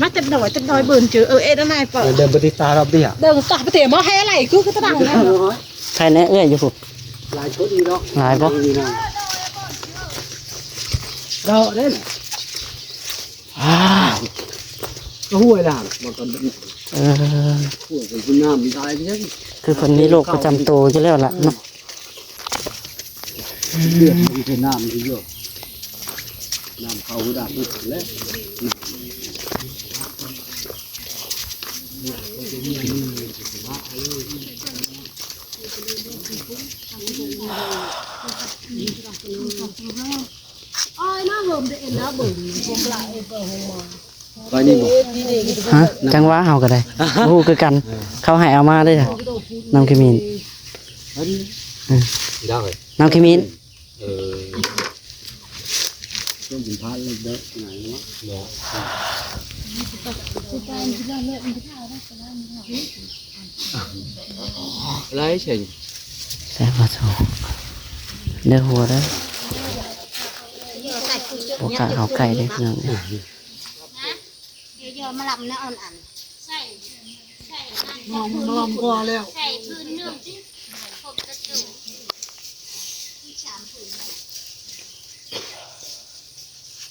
ມາແຕ່ດອຍ ແຕ່ດອຍເບິ່ງເຈີ ເອີ ເອດນາຍເປີດ ເດີນໄປຕິດຕາດອກເດຍ ເດີນກະໄປເຕະໝໍແຮໄຫຼກູຄືຕະດັງ ໃຜແນ່ເອື້ອຍຢູ່ພຸ້ນ ຫຼາຍຄົນຢູ່ເນາະ ຫຼາຍບໍ່ ດອກເດ້ ອ່າ ກະຫ້ວຍລະ ມັນກະ ເອີ ຫ້ວຍກະນ້ຳຫຼາຍເດ້ ຄືເພິ່ນມີໂລກປະຈຳໂຕຢູ່ແລ້ວລະເນາະ ເລືອດມັນຄືນ້ຳຢູ່ ນ້ຳເຂົ້າຫູດາກແລ້ວ ໄປນີ້ບໍ່? ຮະ? ຈັ່ງຫວະເຮົາກໍໄດ້ ບໍ່ຮູ້ຄືກັນ. ເອີ ເຂົາໃຫ້ເອົາມາເດ້ ນ້ຳຂະມິນ. ເອີ ໄດ້ ນ້ຳຂະມິນ. ເອີ ຕ້ອງກິນທານເລີຍເດີ ຫຍັງເນາະ ບໍ່ ຫຼາຍເຊັ່ນ. ແຊບບໍ່ໂຊ ເດີຫົວເດີ ບໍ່ກ້າເຂົ້າໃກ້ເດ້ພີ່ນ້ອງເອີຍ. ເອີ ເຍາະໆ ມາລຳແນວອ່ອນອັນ ໃສ່ ໃສ່ ມາລຳກໍແລ້ວ ໃສ່ພື້ນໜຶ່ງ ຄົບຕະຕູ ອີກສາມຜືນ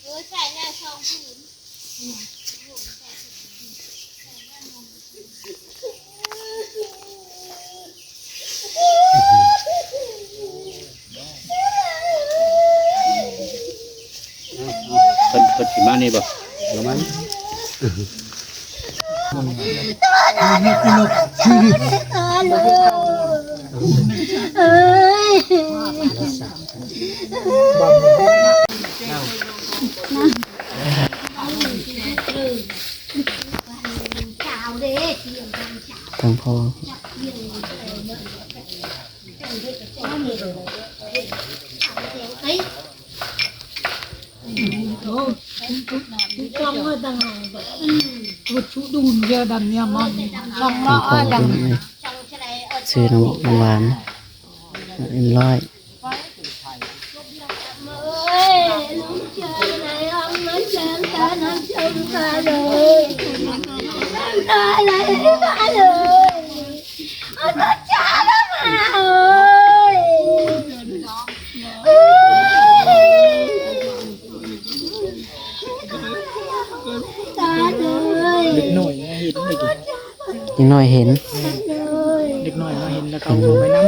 ເອີ ໃສ່ແລ້ວສອງຜືນ. ເພິ່ນ ເພິ່ນຊິມານີ້ບໍ່? ປະມານ ທັງພໍ່ ໂອ້ ທຸກຊ່ອງເລີຍ ດັງ ທຸກຊຸດຸນເຍອະ ດັງເນຍມັນ ຊ່ອງເນາະ ເອີ ດັງ ຊື້ນ້ຳ ນ້ຳຫວານ ເອັມຮ້ອຍ. ເດັກນ້ອຍເຫັນເດ້ ເດັກນ້ອຍເຫັນ ເດັກນ້ອຍມາເຫັນແລ້ວເຂົາກໍໄປນຳ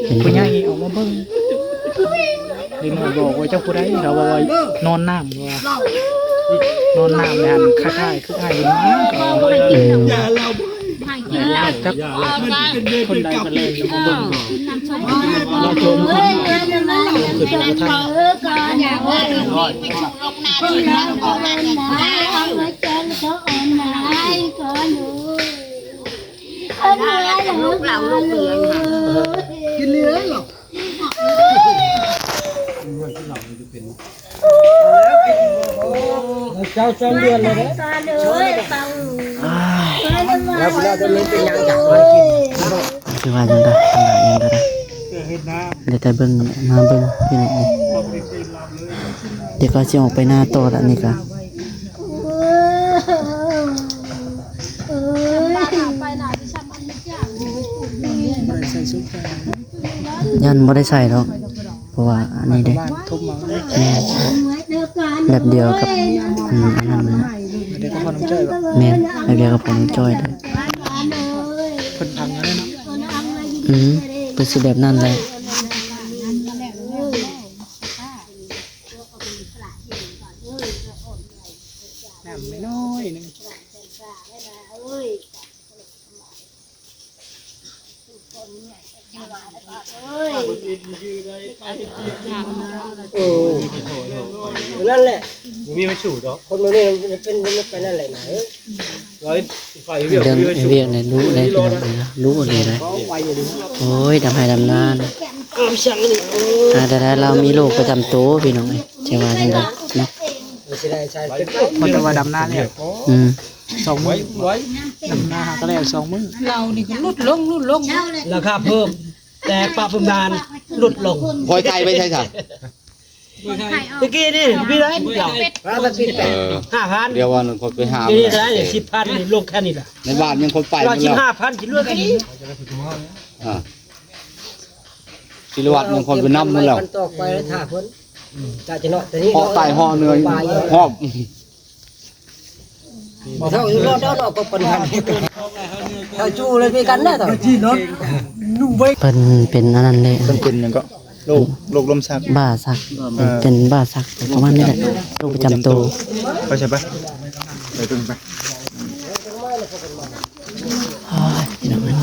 ເຫັນ ຜູ້ໃຫຍ່ອອກມາເບິ່ງ ເດັກນ້ອຍບອກວ່າ ເຈົ້າຜູ້ໃດ? ເຂົາບອກວ່າ ນອນນ້ຳ ວ່າ ນອນນ້ຳ ແລ້ວຫັ້ນຄ້າຍໆຄືອ້າຍບຸນມາ ອືມ ຈັກຄົນໃດກໍແລ່ນລົງມາເບິ່ງ ລາວໂທມາ ເຂົາເຈົ້າບໍ່ທັນ ເຈົ້າສອງເດືອນແລ້ວເດ້ ແລ້ວ ແລ້ວຈະມີເປັນຫຍັງຈາກມາກິນ ຄືວ່າຈັ່ງໃດ ເຮັດນາ ໄດ້ແຕ່ເບິ່ງ ມາເບິ່ງພີ່ນ້ອງເອີຍ ດຽວກໍຊິອອກໄປນາຕໍ່ລະນີ້ກະ ຢ້ານບໍ່ໄດ້ໃສ່ດອກ ເພາະວ່າອັນນີ້ເດ້ ແມ່ນ ແບບດຽວກັບ ອືມ ອັນນັ້ນນະ ແມ່ນ ແບບດຽວກັບຂອງນ້ອງຈ້ອຍເດ້ ເພິ່ນພັງແລ້ວເນາະ ອືມ ເພິ່ນຊິແບບນັ້ນແຫຼະ ນ້ຳນ້ອຍໜຶ່ງ. ເອີ ນັ້ນແຫຼະ ບໍ່ມີໃຜສູ້ດອກ ຄົນມື້ນີ້ມັນເປັນ ມັນເປັນນັ້ນແຫຼະນາເອີຍ ເລື່ອງວຽກນີ້ດຸເດ້ພີ່ນ້ອງເອີຍ ດຸອີ່ຫຼີເດ້ ໂອ້ຍ ດຳໄຮ່ດຳນາ ອາ ແຕ່ລາວມີໂລກປະຈຳໂຕພີ່ນ້ອງເອີຍ ຈະວ່າຈັ່ງໃດເນາະ ບໍ່ແຕ່ວ່າດຳນາແລ້ວ ອືມ ສອງມື້ ດຳນາຫາກໍແລ້ວສອງມື້ ລາວນີ້ກໍຫຼຸດລົງ ຫຼຸດລົງ ລາຄາເພີ່ມ ແຕ່ປະປະມານຫຼຸດລົງ ຄວາຍໄກ່ໄປໃສຊະ? ຕະກີ້ນີ້ມີຫຼາຍ ເອີ ຫ້າພັນ ດຽວວ່າຂ້ອຍໄປຫາ ດຽວນີ້ເທົ່າໃດ? ສິບພັນ ນີ້ລົງແຄ່ນີ້ລະ ໃນບ້ານຍັງຄົນໄປ ຮ້ອຍສິບຫ້າພັນ ຊິເຫຼືອແຄ່ນີ້ ອ່າ ສິລະວັດຍັງຄົນໄປນຳໝົດແລ້ວ ຕອກໄປຖ້າເພິ່ນ ຈະ ຈະເນາະ ແຕ່ນີ້ເຫາະໄຕເຫາະເໜືອ ຫອບ ບໍ່ເທົ່າຢູ່ລອດເອົາເນາະ ກໍປັນຫາເທົ່າຈູ່ເລີຍ ມີກັນນະ ເທົ່າຈີ່ເນາະ ໜູໄວ້ ເພິ່ນເປັນອັນນັ້ນເດ້ ເພິ່ນເປັນຫຍັງກໍ ໂລກ ໂລກລົມຊັກ ບ້າຊັກ ເອີ ເປັນບ້າຊັກ ປະມານນີ້ແຫຼະ ໂລກປະຈຳໂຕ ໄປໃສໄປ ໄປເບິ່ງໄປ ໂອ້ຍ ພີ່ນ້ອງເອີຍ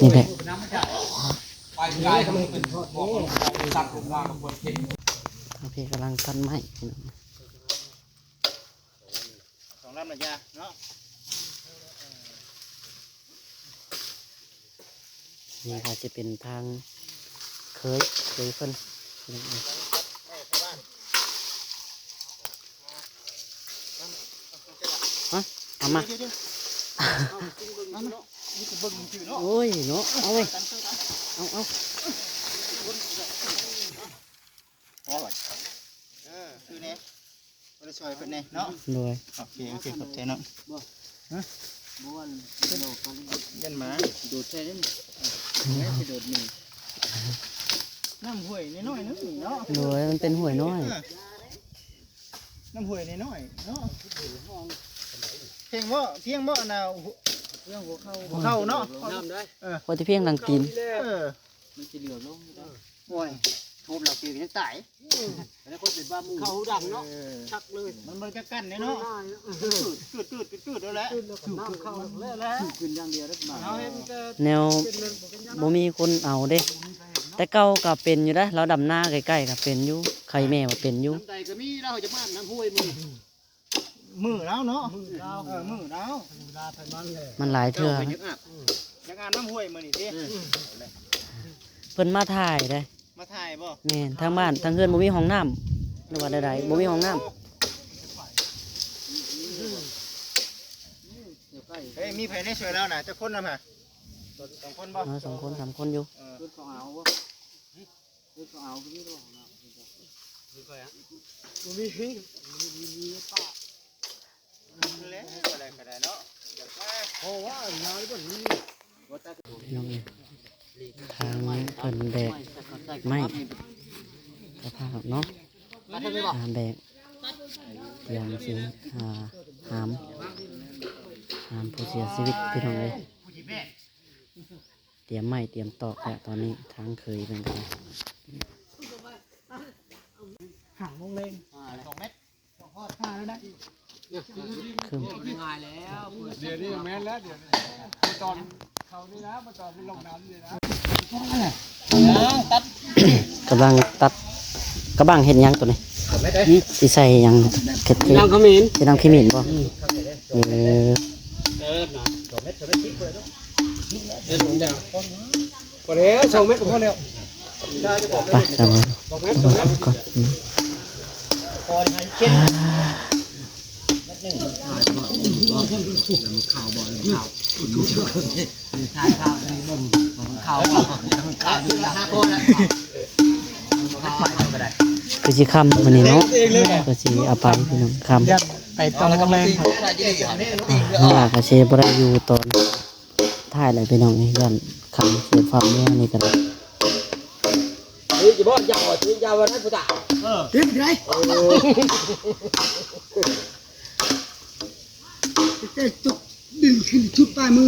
ນີ້ແຫຼະ ທາງພີ້ກຳລັງຕັດໄມ້ ພີ່ນ້ອງ. ທຳລະຍາເນາະ. ນີ້ອາດຈະເປັນທາງເຄີຍ ເຄີຍເພິ່ນ ຮະ ເອົາມາ ດຽວໆ ເອົາ ເບິ່ງເນາະ ໂອ້ຍເນາະ ເອົາເວີຍ ເອົາ ເອົາ ໂອ້ຍ ເອີ ຄືແນ່ ບໍ່ໄດ້ຊ່ອຍເພິ່ນແນ່ເນາະ. ໂດຍ ໂອເຄ ໂອເຄ ຂອບໃຈເນາະ. ຮະ ບໍ່ວ່າ ຢ້ານໝາໂດດໃສ່ເດ້ນີ້ ແມ່ນຊິໂດດໜີ. ນ້ຳຫ້ວຍນ້ອຍໆໜຶ່ງເນາະ. ໂດຍ ມັນເປັນຫ້ວຍນ້ອຍ ເອີ ນ້ຳຫ້ວຍນ້ອຍໆເນາະ. ພຽງບໍ່ ພຽງບໍ່ ອັນນ່າ ພຽງຫົວເຂົ່າ ຫົວເຂົ່າເນາະ. ນ້ຳໄດ້ ເອີ ພໍແຕ່ພຽງຫຼັງຕີນ ເອີ ມັນຊິເຫຼືອລົງຢູ່ເດ້. ໂອ້ຍ ທຸບແລ້ວຕີນຍັງຕາຍ. ເອີ ອັນນັ້ນຄົນເປັນບ້າໝູ່ ເຂົ້າຫູດັງເນາະ. ເອີ ຄັກເລີຍ ມັນບໍ່ໄດ້ຈັກກັນເດ້ເນາະ. ຈືດໆໆໆ ເອົາແຫຼະ ສູບຂຶ້ນຢ່າງດຽວເດ້. ແນວບໍ່ມີຄົນເອົາເດ້ ແຕ່ເກົ່າກໍເປັນຢູ່ເດ້ ລາວດຳນາໃກ້ໆກໍເປັນຢູ່ ໄຂ່ແມ່ວ່າເປັນຢູ່. ນ້ຳໃດກໍມີ ລາວຈະມາອາບນ້ຳຫ້ວຍມື້ ມື້ລາວເນາະ ມື້ລາວ ເອີ ມື້ລາວ ເວລາໄປມັນແຫຼະ. ມັນຫຼາຍເທື່ອ ເຈົ້າກໍຢາກອາບ ຢາກອາບນ້ຳຫ້ວຍມື້ນີ້ຕິ. ເອີ ເພິ່ນມາຖ່າຍເດ້ ມາຖ່າຍບໍ່? ແມ່ນ ທາງບ້ານທາງເຮືອນບໍ່ມີຫ້ອງນ້ຳ ຫຼືວ່າໃດໆ ບໍ່ມີຫ້ອງນ້ຳ. ເອີ ເຮີ້ຍ ມີໃຜແດ່ຊ່ວຍລາວນະ? ຈັກຄົນນຳຫາ? ສອງຄົນບໍ່? ເອີ ສອງຄົນສາມຄົນຢູ່. ເອີ ເພິ່ນເຂົາເອົາບໍ່? ເພິ່ນເຂົາເອົາຢູ່ບໍ່? ບໍ່ມີ ບໍ່ມີ ບໍ່ມີ ບໍ່ມີ. ແລ້ວ ບໍ່ໄດ້ກໍໄດ້ເນາະ ຢາກໄປ ເພາະວ່າງານມັນມີ ພີ່ນ້ອງເອີຍ ທາງເພິ່ນແບກໄມ້ ສະພາບເນາະ ອ່າ ແບກ ຕຽມຊິ ອ່າ ຫາມ ຫາມຜູ້ເສຍຊີວິດ ພີ່ນ້ອງເອີຍ. ຕຽມໄມ້ຕຽມຕອກແລ້ວ ຕອນນີ້ທາງເຂີຍເພິ່ນກໍໄດ້ ຫ້າໂມງແລງ ສອງແມັດ ຮອດຫ້າແລ້ວນະ. ຄື ງ່າຍແລ້ວ ດຽວນີ້ແມ່ນແລ້ວ ດຽວນີ້ ຕອນເຂົານີ້ນະ ມັນຕອນເປັນລົງນ້ຳນີ້ນະ. ກຳລັງຕັດ ກະບັ້ງເຮັດຫຍັງໂຕນີ້? ຊິໃສ່ຫຍັງ? ເຮັດຄື ນ້ຳຂະມິນ ເຮັດນ້ຳຂະມິນບໍ່? ອືມ ເອີ ເອີ ນະ ເອີ ພອແລ້ວ ສອງແມັດກໍພໍແລ້ວ ໄປ ສາມ ກ່ອນ ອືມ ຄືຊິຄ່ຳມື້ນີ້ເນາະ ຄືຊິເອົາໄປພີ່ນ້ອງ ຄ່ຳ ໄປຕອນແລງ ອ່າ ນ້ອງຫຼ້າກໍຊິບໍ່ໄດ້ຢູ່ຕອນ ທ້າຍແລ້ວພີ່ນ້ອງເອີຍ ຢ້ານຄ່ຳ ເສຍຟ້າວເມືອນີ້ກໍໄດ້. ເຮີ້ຍ ຢ່າບອກ ຢ່າ ຢ່າວ່ານັ້ນພຸ້ນຕາ ເອີ ເຮັດໄດ້ ເອີ ແຕ່ຕົກດິນຂຶ້ນຈຸດປາຍມື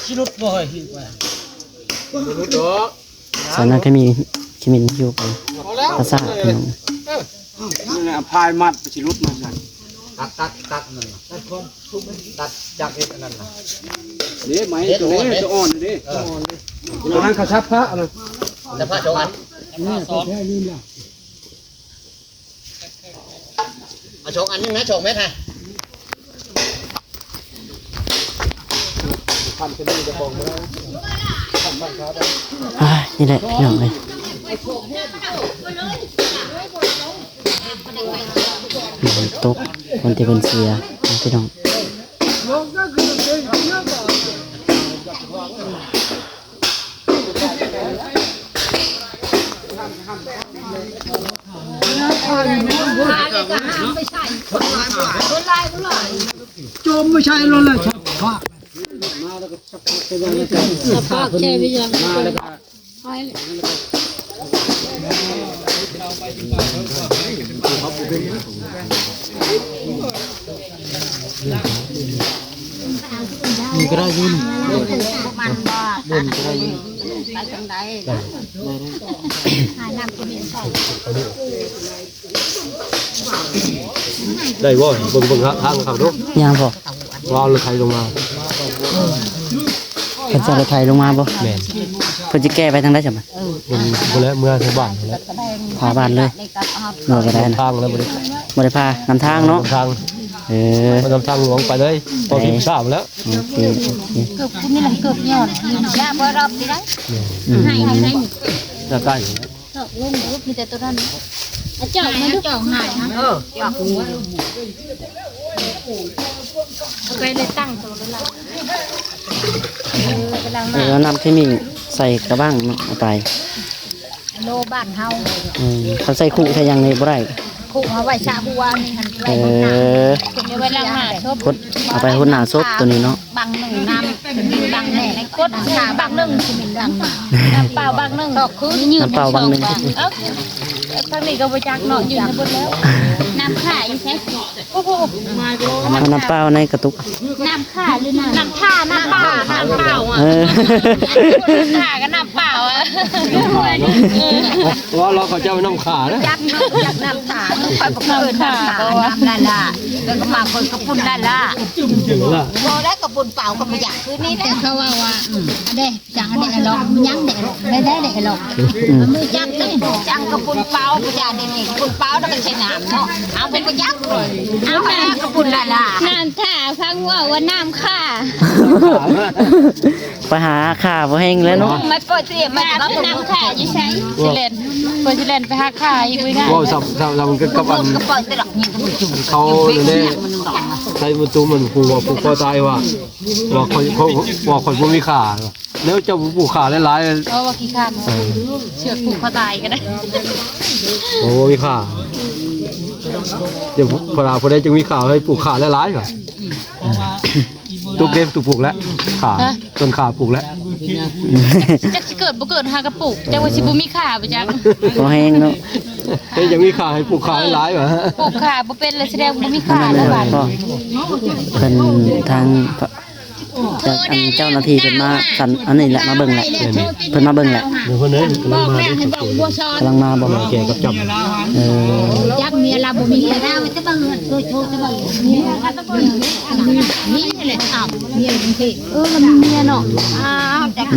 ຊິຫຼຸດບໍ່ເຮີ້ຍ? ບໍ່ຫຼຸດດອກ. ສານນັ້ນກໍມີ ຊິມີຢູ່ ພາສາພີ່ນ້ອງ ນັ້ນແຫຼະ ພາຍມັດຊິຫຼຸດມາຊັ້ນ ຕັດ ຕັດ ຕັດນັ້ນນະ ຕັດຈັກເຮັດອັນນັ້ນນະ ເດ້ໄມ້ຕົວນີ້ ຕົວອ່ອນເດ້ ຕົວອ່ອນເດ້ ເອົາໃຫ້ເຂົາສັບພະນະ ສັບພະສອງອັນ ເອົາສອງອັນນີ້ນະ ສອງແມັດຫັ້ນ. ອ່າ ນີ້ແຫຼະພີ່ນ້ອງເອີຍ ຝົນຕົກ ຄົນທີ່ເພິ່ນເສຍນະພີ່ນ້ອງ. ໂຈມໄປໃສ່ໂລດແຫຼະ ສະພາບ ສະພາບແຄ່ວິຍັງ ນີ້ກໍໄດ້ຢູ່ນີ້ ມັນບໍ່ ເບິ່ງກໍໄດ້ຢູ່ ໄປທາງໃດ ໄດ້ ໄດ້ ຫານ້ຳກິນເອງກ່ອນ ໄດ້ບໍ່? ເບິ່ງ ເບິ່ງທາງເຂົາດູ ຍັງບໍ່ ວ່າເອົາລົດໄຖລົງມາ ເພິ່ນຈະເອົາລົດໄຖລົງມາບໍ່? ແມ່ນ. ເພິ່ນຊິແກ້ໄປທາງໃດຊັ້ນບັດ? ເອີ ເພິ່ນບໍ່ແລ້ວ ເມືອໃສ່ບ້ານພຸ້ນແຫຼະ ພາບ້ານເລີຍ. ເມືອກໍໄດ້ນະ ທາງແລ້ວ ບໍ່ໄດ້ ບໍ່ໄດ້ພານຳທາງເນາະ. ນຳທາງ ເອີ ມັນນຳທາງຫຼວງໄປເລີຍ ພໍສິບສາມແລ້ວ. ໂອເຄ ໂອເຄ ເກືອບ ນີ້ແຫຼະ ເກືອບຍອດ ຍາບໍ່ຮອບຊິໄດ້ ອືມ ໃຫ້ ໃຫ້ ໃຫ້ ຈະໃກ້ ຕອກລົງ ມີແຕ່ໂຕນັ້ນ ເຈາະມາ ເຈາະໃຫ້ ເອີ ເຈາະ ເອົາໄປເລີຍ ຕັ້ງໂຕແລ້ວລະ ເອີ ໄປລ້າງ ເອີ ນ້ຳ ນ້ຳທີ່ມີໃສ່ກະບັງເນາະ ເອົາໄປ ໂລບ້ານເຮົາ ອືມ ຄັນໃສ່ຄຸໃສ່ຫຍັງນີ້ບໍ່ໄດ້ ຄຸເອົາໄວ້ຊະຫົວນີ້ຫັ້ນ ເອີ ໄວ້ຫົດໜ້າ ເອົາໄປລ້າງໜ້າສົບ ຫົດ ເອົາໄປຫົດໜ້າສົບໂຕນີ້ເນາະ. ບັງໜຶ່ງນ້ຳ ບັງແນ່ໃນກົດ ບັງໜຶ່ງ ນ້ຳເປົ່າບັງໜຶ່ງ ຕອກຄືນ ນ້ຳເປົ່າບັງໜຶ່ງ ເອົ້າ ທາງນີ້ກໍບໍ່ຈັກເນາະ ຢູ່ໃນບົດແລ້ວ ນ້ຳຂ້າຢູ່ໃສ? ໂອ້ໂຫ ນ້ຳເປົ່າໃນກະຕຸກ ນ້ຳຂ້າຫຼືນ້ຳ ນ້ຳທ່າ ນ້ຳປ່າ ນ້ຳເປົ່າ ເອີ ນ້ຳທ່າກັບນ້ຳເປົ່າ ເອີ ວ່າລາວເຂົ້າໃຈວ່ານ້ຳຂ້າເດ້ ຈັກເນາະ ຈັກນ້ຳທ່າ ຂ້ອຍບໍ່ເຄີຍເອີ້ນນ້ຳທ່າ ນ້ຳລະລະ ແລ້ວກໍມາເບິ່ງກະປຸ້ນລະລະ ບໍ່ໄດ້ ກະປຸ້ນເປົ່າກໍບໍ່ຢາກຄືນີ້ແຫຼະ ແຕ່ເຂົາເວົ້າວ່າ ອືມ ອັນເດ້ ຈັ່ງອັນເດ້ລອກ ຍັງເດ້ລອກ ໄດ້ໄດ້ເດ້ລອກ ອືມ ມືຈັບເດ້ ຈັ່ງກະປຸ້ນເປົ່າ ບໍ່ຢາກໄດ້ນີ້ ກະປຸ້ນເປົ່າ ແລ້ວກໍໃສ່ນ້ຳເນາະ ເອົາບໍ່ຢາກເລີຍ ເອົາແລ້ວກະປຸ້ນລະລະ ນ້ຳທ່າ ຟັງເວົ້າວ່ານ້ຳຂ້າ ໄປຫາຂ້າບໍ່ແຮງແລ້ວເນາະ ມາເປີດຊິ ມາເປີດ ນ້ຳຂ້າຢູ່ໃສ? ຊິແລ່ນ ຂ້ອຍຊິແລ່ນໄປຫາຂ້າອີກ ໂອ້ຍ ເວົ້າຊ້ຳ ຊ້ຳກັບອັນ ເຂົານັ້ນເດ້ ໃສ່ປະຕູມັນ ຜູ້ວ່າຜູກຄໍຕາຍວ່າ ວ່າຂ້ອຍ ເຂົາວ່າຂ້ອຍບໍ່ມີຂ້າ ແລ້ວເຈົ້າຜູກຂ້າຫຼາຍໆ ເອີ ວ່າຂີ້ຄ້ານ ເອີ ເຊືອກຜູກຄໍຕາຍກໍໄດ້ ໂອ້ ບໍ່ມີຂ້າ ເຈົ້າ ພະລາຜູ້ໃດຈຶ່ງມີຂ້າ ໃຫ້ຜູກຂ້າຫຼາຍໆ ວ່າ ຕຸກເດ້ ຕຸກຜູກແລ້ວ ຂ້າ ຮະ ຕົ້ນຂ້າຜູກແລ້ວ ຈັກຊິເກີດບໍ່ເກີດຫາກະປູກ ຈັກວ່າຊິບໍ່ມີຂ້າບໍ່ຈັກ ພໍແຮງເນາະ ເຮັດຫຍັງມີຂ້າ ໃຫ້ຜູກຂ້າຫຼາຍໆ ວ່າ ຜູກຂ້າບໍ່ເປັນແລ້ວ ສະແດງບໍ່ມີຂ້າແລ້ວບາດນີ້ ເພິ່ນທາງ ຈາກອັນເຈົ້າໜ້າທີ່ເພິ່ນມາສັນ ອັນນີ້ແຫຼະ ມາເບິ່ງແຫຼະ ເພິ່ນມາເບິ່ງແຫຼະ ເພິ່ນເດ້ ກຳລັງມາເດ້ ກຳລັງມາບໍ່ ແກ່ກັບຈຳ ເອີ ຈັກເມຍລາວບໍ່ມີ ເມຍລາວຈະເບິ່ງ ໂທ ໂທຈະເບິ່ງ ເມຍລາວບໍ່ມີ ມີແຫຼະ ເອີ ລາວມີເມຍເນາະ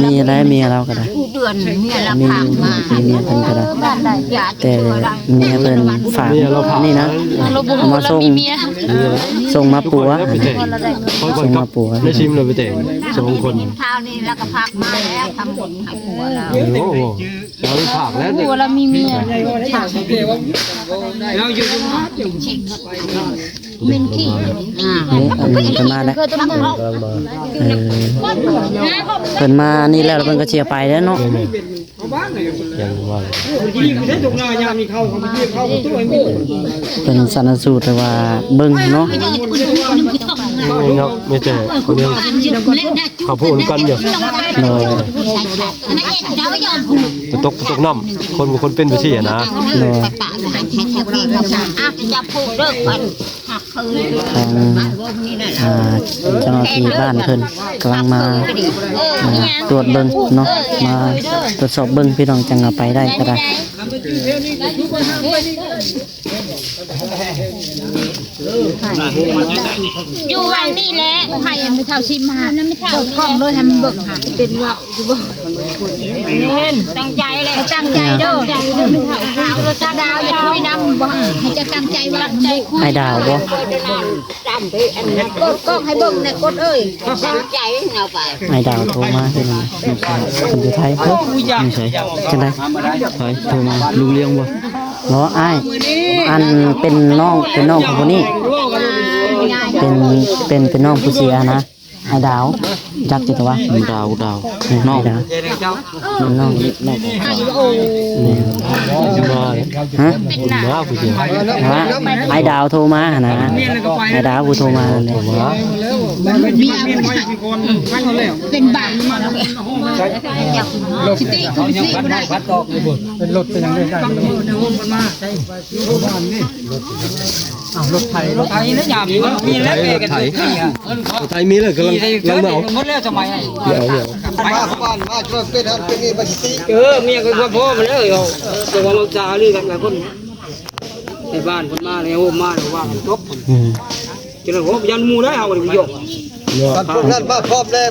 ມີແຫຼະ ເມຍລາວກໍໄດ້ ເດືອນເມຍລາວພາກມາ ມີເມຍເພິ່ນກໍໄດ້ ແຕ່ເມຍເພິ່ນຝາກ ເມຍລາວຝາກ ນີ້ນະ ເອົາມາສົ່ງ ເມຍ ສົ່ງມາປົວ ສົ່ງມາປົວ ໄດ້ຊິມແລ້ວໄປແຕ່ງ ສອງຄົນ ຄາວນີ້ລາວກໍພາກມາແລ້ວ ທຳບຸນໃຫ້ຜົວລາວ ໂອ້ໂຫ ລາວພາກແລ້ວ ຜົວລາວມີເມຍ ລາວຢູ່ ເປັນຂີ້ ເອີ ອັນນີ້ເພິ່ນມາແລ້ວ ເອີ ເພິ່ນມານີ້ແລ້ວ ເພິ່ນກໍຊິໄປແລ້ວເນາະ ເພິ່ນຊັນນະສູດ ແຕ່ວ່າເບິ່ງເນາະ ເນາະ ມີແຕ່ຄົນດຽວ ເຂົາຜູ້ນຳກັນຢູ່ ໂດຍ ຕະຕົກ ຕະຕົກນ້ຳ ຄົນ ຄົນເປັນໄປຊີ້ນະ ໂດຍ ອ່ະ ຈັບຜູ້ເດີ ທາງ ອ່າ ເຈົ້າໜ້າທີ່ບ້ານເພິ່ນກຳລັງມາ ອ່າ ກວດເບິ່ງເນາະ ມາກວດສອບເບິ່ງ ພີ່ນ້ອງ ຈັ່ງເອົາໄປໄດ້ກໍໄດ້ ຢູ່ຫວ່າງນີ້ແຫຼະ ໃຫ້ແມ່ເຖົ້າຊິມຫາ ນຳແມ່ເຖົ້າ ກ້ອງເລີຍ ໃຫ້ມັນເບິ່ງຫາ ເປັນວ່າ ຕັ້ງໃຈແຫຼະ ຕັ້ງໃຈເດີ ດາວຢ່າຄຸຍນຳ ບໍ່ໃຫ້ ໃຫ້ເຈົ້າຕັ້ງໃຈວ່າ ອ້າຍດາວບໍ່? ກົດກ້ອງໃຫ້ເບິ່ງແດ່ ກົດເອີຍ ຕັ້ງໃຈເອົາໄປ ອ້າຍດາວໂທມາ ເພິ່ນ ເພິ່ນຢູ່ໄທ ຢູ່ໃສ? ຈັ່ງໃດ? ໃຜໂທມາ? ລຸງລ້ຽງບໍ່? ບໍ່ ອ້າຍ ອັນເປັນນ້ອງ ເປັນນ້ອງຂອງຜູ້ນີ້ ເປັນ ເປັນ ເປັນນ້ອງຜູ້ເສຍນະ. ອ້າຍດາວ ຈັກຢູ່ຕະວະ ດາວ ດາວ ເອີ ນ້ອງ ອ້າຍດາວ ນ້ອງ ນ້ອງ ຮະ? ມາຜູ້ດຽວ ຮະ? ອ້າຍດາວໂທມາຫັ້ນນະ ອ້າຍດາວຜູ້ໂທມາຫັ້ນແຫຼະ ເປັນບ້າ ສະຕິກໍບໍ່ໄດ້ ເປັນລົດເປັນຫຍັງໄດ້ ໄດ້ ເອີ ເດີນລົງກັນມາ ເອີ ບ້ານນີ້ ອ້າວ ລົດໄຖ ລົດໄຖນະ ຍາມນີ້ມີແລ້ວ ແກ່ກັນ ລົດໄຖ ລົດໄຖມີແລ້ວ ກຳລັງ ກຳລັງມາເອົາ ໝົດແລ້ວ ສະໄໝ ເອົາ ເອົາ ມາບ້ານ ມາຊ່ວຍເປັນຫັ້ນເປັນນີ້ ມາຊິຕິ ເອີ ເມຍກໍບໍ່ພໍມາແລ້ວ ເອົາ ແຕ່ວ່າມັນຈາລືກັນຫຼາຍຄົນ ໃນບ້ານເພິ່ນມາແລ້ວ ໂຮມມາແລ້ວ ວ່າກັນຈົບ ອືມ ຈະໄດ້ໂຮມ ຢ້ານໝູ່ໄດ້ ເຮົາກໍໄດ້ຢູ່ ຄັນພວກນັ້ນມາພ້ອມແລ້ວ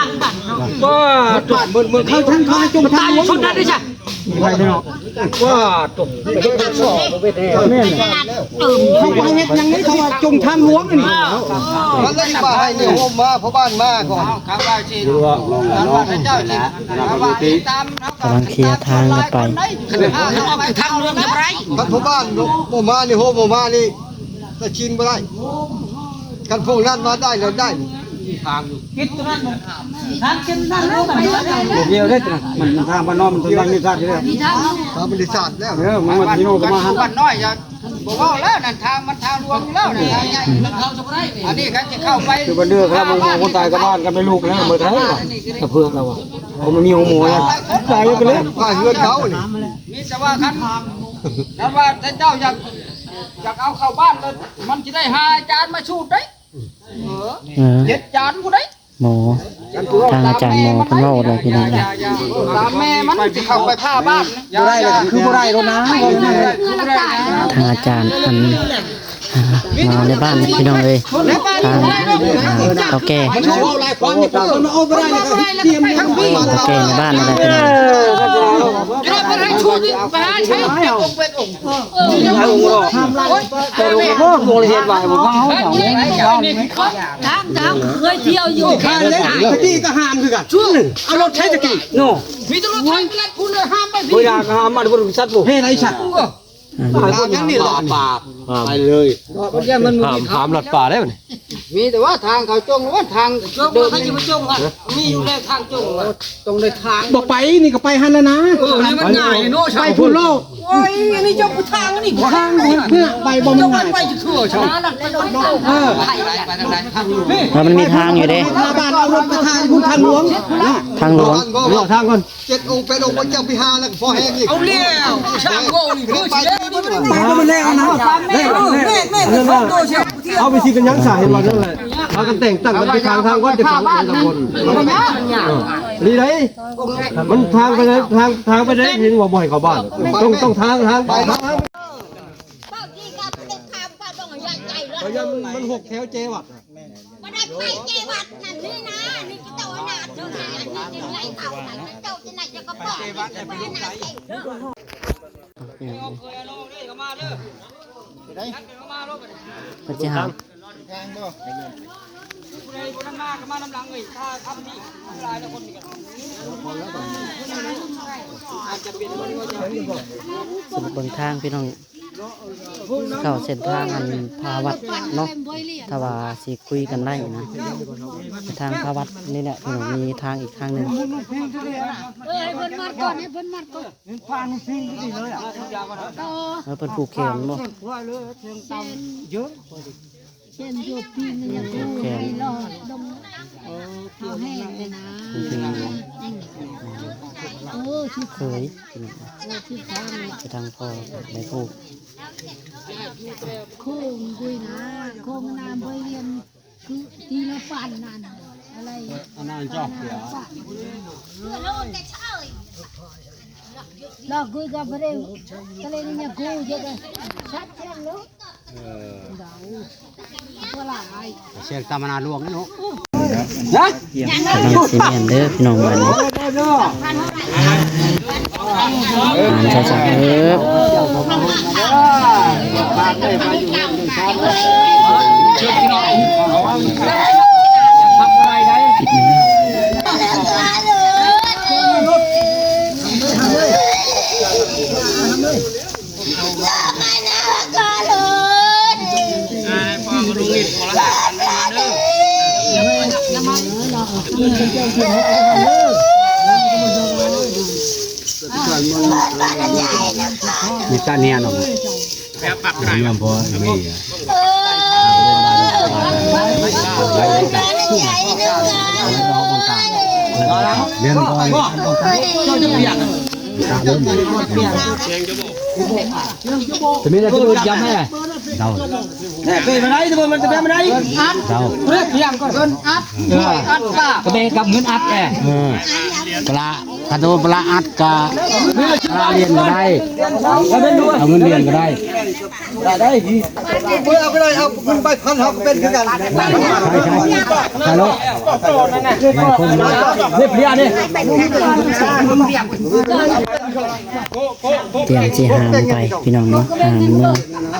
າງກັນເນາະ ວ່າ ບ້ານເມືອງ ເມືອງ ເຂົາ ເຂົາຈົ່ງທາງ ສົມນັ້ນເດ້ຊະ ວ່າ ຕົກ ແມ່ນ ເຂົາບໍ່ເຮັດຫຍັງເດ້ ເຂົາວ່າຈົ່ງທາງຫຼວງນີ້ ມັນເລີຍວ່າໃຫ້ແນວໂຮມມາ ພໍ່ບ້ານມາກ່ອນ ກຳລັງເຄຍທາງກັນໄປ ທາງຫຼວງຈະບໍ່ໄດ້ ຄັນພໍ່ບ້ານບໍ່ມານີ້ ໂຮມບໍ່ມານີ້ ກະຊິນບໍ່ໄດ້ ຄັນພວກນັ້ນມາໄດ້ແລ້ວໄດ້ ທາງຢູ່ ເຮັດຕົວນັ້ນ ທາງເສັ້ນນັ້ນ ບໍ່ກ່ຽວເດ້ ມັນ ມັນທາງບ້ານນອກ ມັນທາງຍຸດທະສາດຢູ່ແລ້ວ ທາງຍຸດທະສາດແລ້ວ ເອີ ມັນ ມັນ ພີ່ນ້ອງກໍມາ ບ້ານນ້ອຍ ບໍ່ເວົ້າແລ້ວນັ້ນ ທາງມັນທາງຫຼວງຢູ່ແລ້ວນັ້ນ ອັນນີ້ຄັນຊິເຂົ້າໄປ ຄືບັນເດີ ຄັນບໍ່ຄົນຕາຍກັບບ້ານກັບແມ່ລູກແລ້ວ ບໍ່ໄດ້ ກະເພື່ອນລາວ ບໍ່ມີໂຮງໝໍ ຕາຍຢູ່ກັນເລີຍ ເຮືອນເຂົານີ້ ມີແຕ່ວ່າຄັນ ຄັນວ່າທ່ານເຈົ້າຢາກ ຢາກເອົາເຂົ້າບ້ານ ມັນຊິໄດ້ຫາອາຈານມາສູດເດ້ ເອີ ເຈັດຈານພຸ້ນເດ້ ໝໍ ທາງອາຈານໝໍເພິ່ນເວົ້າແລ້ວພີ່ນ້ອງເອີຍ ຕາມແມ່ມັນຊິເຂົ້າໄປພາບ້ານ ບໍ່ໄດ້ແລ້ວ ຄືບໍ່ໄດ້ໂລດນາ ທາງອາຈານອັນ ອ່າ ມາໃນບ້ານພີ່ນ້ອງເອີຍ ທາງ ອ່າ ເຖົ້າແກ່ ເຖົ້າແກ່ໃນບ້ານນັ້ນແຫຼະພີ່ນ້ອງ ທາງ ທາງເຄີຍທ່ຽວຢູ່ ຂ້າເດ້ ຕະກີ້ກໍຫ້າມຄືກັນ ເອົາລົດໃຊ້ຕະກີ້ເນາະ ມີແຕ່ລົດໄຖໄປລັດພຸ້ນ ຫ້າມໄປພີ້ ບໍ່ຢາກຫ້າມມາ ບໍ່ຮູ້ສັດບໍ່ ເຮັດໄດ້ສັດ ອືມ ຫຼາຍຄົນຍັງນີ້ລະ ປ່າໄປເລີຍ ຫ້າມ ຫ້າມລັດປ່າໄດ້ບັດນີ້ ມີແຕ່ວ່າທາງເຂົາຈົ່ງ ວ່າທາງເດີມ ມີຢູ່ແລ້ວທາງຈົ່ງ ຕ້ອງໄດ້ທາງ ບໍ່ໄປນີ້ກໍໄປຫັ້ນລະນາ ເອີ ມັນງ່າຍເນາະ ໄປພຸ້ນໂລດ ໂອ້ຍ ອັນນີ້ເຈົ້າໄປທາງນີ້ ທາງເພື່ອໄປບໍ່ມັນງ່າຍ ເອີ ວ່າມັນມີທາງຢູ່ເດ້ ພາບ້ານເອົາລົດໄປທາງພຸ້ນ ທາງຫຼວງ ທາງຫຼວງ ເອົາທາງກ່ອນ ເຈັດອົງແປດອົງ ເຈົ້າໄປຫາແລ້ວກໍພໍແຮງອີກ ເອົາແລ້ວ ຊ່າງເວົ້ານີ້ ຄືຊິແລ້ວນີ້ ໄປບໍ່ແລ້ວນະ ແມ່ນ ແມ່ນ ແມ່ນ ເອົາໄປຊິເປັນຫຍັງສາ ເຫັນວ່ານັ້ນແຫຼະ ພາກັນແຕ່ງຕັ້ງກັນໄປທາງ ທາງວັດ ຈະຟັງເອົາແຕ່ຄົນ ເອີ ນີ້ໄດ໋ ມັນທາງໄປໄດ້ ທາງ ທາງໄປໄດ້ ເຫັນວ່າບໍ່ໃຫ້ເຂົ້າບ້ານ ຕ້ອງ ຕ້ອງທາງ ທາງ ທາງ ເວົ້າດີກັບເດັກຂາມ ພາບໍ່ໃຫຍ່ໃຈເລີຍ ມັນຫົກແຖວເຈວັດ ບໍ່ໄດ້ໄປເຈວັດນັ້ນນີ້ນະ ນີ້ເຈົ້າໜ້າເຈົ້າໜ້າ ນີ້ຈຶ່ງໄລ່ເອົາ ເຈົ້າຈະໄດ້ຈະກະປອກ ເພິ່ນຊິຫາ ສະຫຼຸບເບິ່ງທາງພີ່ນ້ອງ ເຂົ້າເສັ້ນທາງອັນພາວັດເນາະ ຖ້າວ່າຊິຄຸຍກັນໄດ້ນະ ທາງພາວັດນີ້ແຫຼະ ເພິ່ນມີທາງອີກທາງໜຶ່ງ ເອີ ໃຫ້ເພິ່ນມັດກ່ອນ ໃຫ້ເພິ່ນມັດກ່ອນ ເອີ ເພິ່ນຜູກແຂນບໍ່ ແຂນ ເຊັ່ນຢູ່ປີນີ້ ແຂນ ໃຫ້ລອດລົງ ເອົາແຫ້ງເລີຍນະ ເອີ ເຄີຍ ເອີ ທີ່ທາງ ໄປທາງພໍ່ໄດ້ຜູກ ໂຄ້ງດ້ວຍນະ ໂຄ້ງນາບໍ່ລຽນ ຄືທີ່ລະປັນນັ້ນ ອະໄລ ອັນນັ້ນເຈົ້າ ລອກກຸຍກັບປະເດ ກະເລຍນີ້ຍາກູເຈັດ ຊັດແຈ້ງໂລດ ເອີ ສຽງຕຳມະນາຫຼວງເນາະ ກຳລັງຊິແມ່ນເດີພີ່ນ້ອງ ບາດນີ້ ອ່ານຊ້າໆ ເອີ ມາແລ້ວກໍໂລດ ອ່າ ມີຕາເນຍເນາະ ຍາມພໍມີ ເນຍ ຈະມີແຕ່ຜູ້ຢາມແທ້ ເຈົ້າ ເປັນມາໄດ້ ມັນຈະເປັນມາໄດ້ ອັດ ເຈົ້າ ເລື່ອງພຽງກໍເພິ່ນອັດ ເອີ ອັດປາກ ກໍແມ່ນກັບເງິນອັດແຫຼະ ເອີ ປະລະ ຄັນໂດນປະລະອັດກະ ປະລະລຽນກໍໄດ້ ເອົາເງິນລຽນກໍໄດ້ ໄດ້ ເອົາກໍໄດ້ ເອົາເງິນໃບພັນເຮົາກໍເປັນຄືກັນ ໃຊ່ ໃຊ່ ໃຊ່ໂລດ ເດ ເດ ຕຽມຊິຫາມໄປ ພີ່ນ້ອງເນາະ ຫາມເມືອ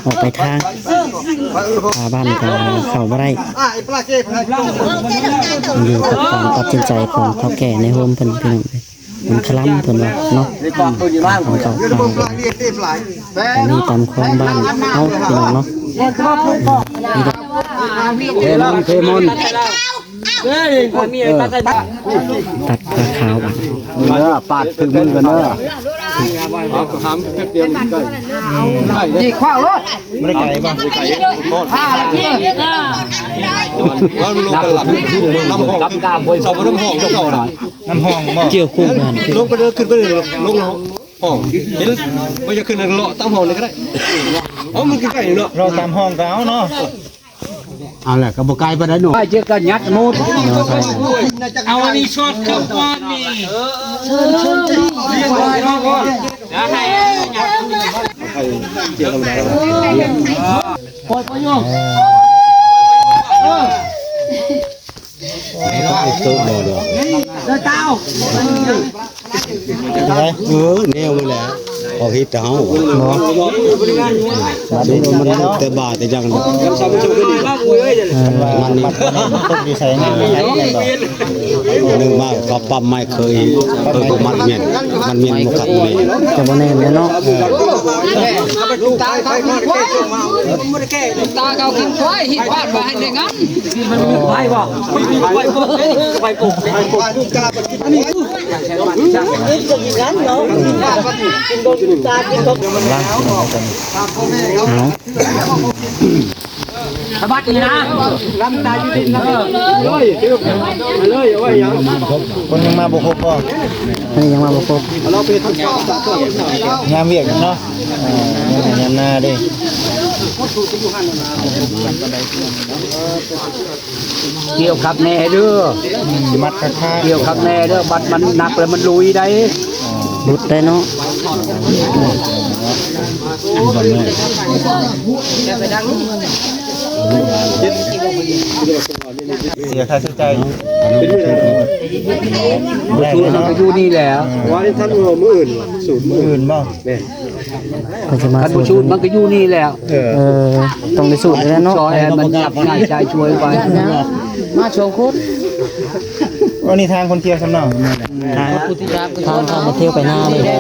ອອກໄປທາງ ອ່າ ບ້ານກໍເຂົ້າບໍ່ໄດ້ ຢູ່ກັບການຕັດສິນໃຈຂອງເຖົ້າແກ່ໃນໂຮມເພິ່ນ ພີ່ນ້ອງ ມັນຄະລຳເພິ່ນວ່າເນາະ ເຂົາ ອັນນີ້ຕາມຄອງບ້ານເຮົາ ພີ່ນ້ອງເນາະ ເທມອນ ເທມອນ ເອີ ຕັດຜ້າຂາວ ເອີ ປາດຖືກມືກັນເດີ ເອົາຫາມແປັບດຽວ ນີ້ຂວ້າງໂລດ ບໍ່ໄດ້ໄກບໍ່ ຫ້ານາທີ ລຳຫ້ອງ ເຈົ້າບໍ່ ນ້ຳຫ້ອງບໍ່ ກ່ຽວຄູ່ກັນ ລົງໄປເດີ ຂຶ້ນໄປເດີ ລົງຫ້ອງ ເຫັນບໍ່ ຢາກຂຶ້ນເລາະຕາມຫ້ອງນີ້ກໍໄດ້ ເອົາ ມັນໃກ້ໆເນາະ ເລາະຕາມຫ້ອງກໍເອົາເນາະ ເອົາແຫຼະ ກໍບໍ່ໄກປານໃດເນາະ ໄປເຈີກັນຍັດໝົດ ເອົາອັນນີ້ຊອດເຂົ້າກ່ອນນີ້ ເຊີນ ເຊີນ ເຊີນ ເອີ ເອີ ແນວນັ້ນແຫຼະ ເຂົາເຮັດແຕ່ເຮົາ ເນາະ ມັນແຕ່ບາດແຕ່ຫຍັງ ເອີ ມັນຕົກຢູ່ໃສ ມັນຕົກຢູ່ໃສ ໜຶ່ງມາເຂົາປ້ຳໄມ້ ເຄີຍ ເຄີຍບໍ່ມັດແມ່ນ ມັນແມ່ນບໍ່ຄັກແນ່ ຈະບໍ່ແນ່ນແຫຼະເນາະ ເອີ ຕາເຂົາກິນຄວາຍ ຮີດບາດວ່າໃຫ້ໄດ້ງານ ມັນໄປບໍ່ ໄປບໍ່ ໄປບໍ່ ໄປບໍ່ ສະບັດນີ້ນະ ນ້ຳຕາຢູ່ດິນນະ ເລີຍ ເລີຍ ເອົາໄວ້ຫຍັງ ຄົນຍັງມາບໍ່ຄົບບໍ່ ອັນນີ້ຍັງມາບໍ່ຄົບ ເອົາລາວໄປເຮັດ ຍາມວຽກເນາະ ເອີ ຍາມນາເດ້ ກ່ຽວຄັກແນ່ເດີ ອືມ ມັດຄັກໆ ກ່ຽວຄັກແນ່ເດີ ບັດມັນໜັກແລ້ວມັນລຸຍໄດ໋ ຫຼຸດໄດ້ເນາະ ເສຍຄ່າໃຊ້ຈ່າຍ ບໍ່ສູດມັນກໍຢູ່ນີ້ແຫຼະ ວ່າໄດ້ທັນມື້ອື່ນ ສູດມື້ອື່ນບໍ່ ແມ່ນ ເພິ່ນຊິມາ ຄັນບໍ່ສູດມັນກໍຢູ່ນີ້ແຫຼະ ເອີ ຕ້ອງໄດ້ສູດແລ້ວເນາະ ຊ່ອຍໃຫ້ມັນຫຍັບໃຫ້ຈ່າຍຊ່ວຍໄປ ມາສອງຄົນ ອັນນີ້ທາງຄົນທ່ຽວຊຳເນາະ ທາງ ທາງ ທາງໄປທ່ຽວໄປນາເດ້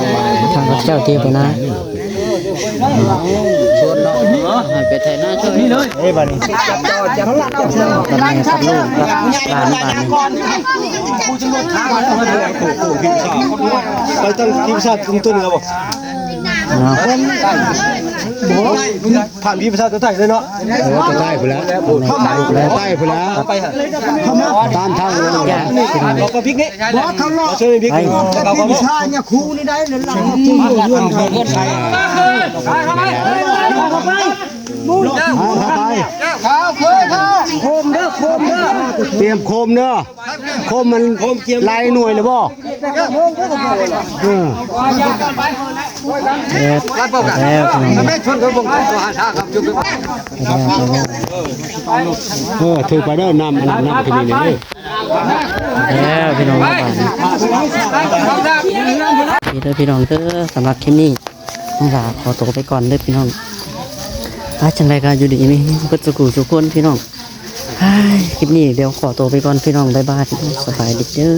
ທາງເຈົ້າທ່ຽວໄປນາ ຊວນເນາະ ເອີ ໃຫ້ໄປໄຖນາຊ່ວຍນີ້ເລີຍ ເອີ ບາດນີ້ ກັບແມ່ກັບລູກກັບຫຼານບາດນີ້ ໄປຕັ້ງທີມຊາດກຸງຕົ້ນແລ້ວບໍ່? ເນາະ ໂອ້ ຜ່ານພີພາສາໄທເລີຍເນາະ ໂອ້ ໄທພຸ້ນແຫຼະ ໄທພຸ້ນແຫຼະ ຕາມທາງເລີຍ ເອົາໄປພິກນີ້ ບໍ່ ເຂົາເລາະ ເຊີນໄປພິກນີ້ ເຂົາກໍມີຊາຍຍາຄູນີ້ໄດ້ ຫຼັງມາເຮືອນເຂົາ ເອົາໄປ ໂຄມເດີ ໂຄມເດີ ຕຽມໂຄມເດີ ໂຄມມັນຫຼາຍໜ່ວຍແລ້ວບໍ່? ເອີ ແລ້ວ ແລ້ວ ເອີ ຖືໄປເດີ ນ້ຳ ນ້ຳ ນ້ຳ ຂຶ້ນນີ້ເດີ ແລ້ວພີ່ນ້ອງ ບາດນີ້ ນີ້ເດີພີ່ນ້ອງເດີ ສຳລັບຄລິບນີ້ ນ້ອງຫຼ້າຂໍໂຕໄປກ່ອນເດີພີ່ນ້ອງ ອ່າ ຈັ່ງໃດກໍຢູ່ດີມີແຮງເບິດສູ່ຜູ້ສູ່ຄົນພີ່ນ້ອງ ຄລິບນີ້ດຽວຂໍໂຕໄປກ່ອນພີ່ນ້ອງ ບາຍບາຍ ສະບາຍດີເດີ.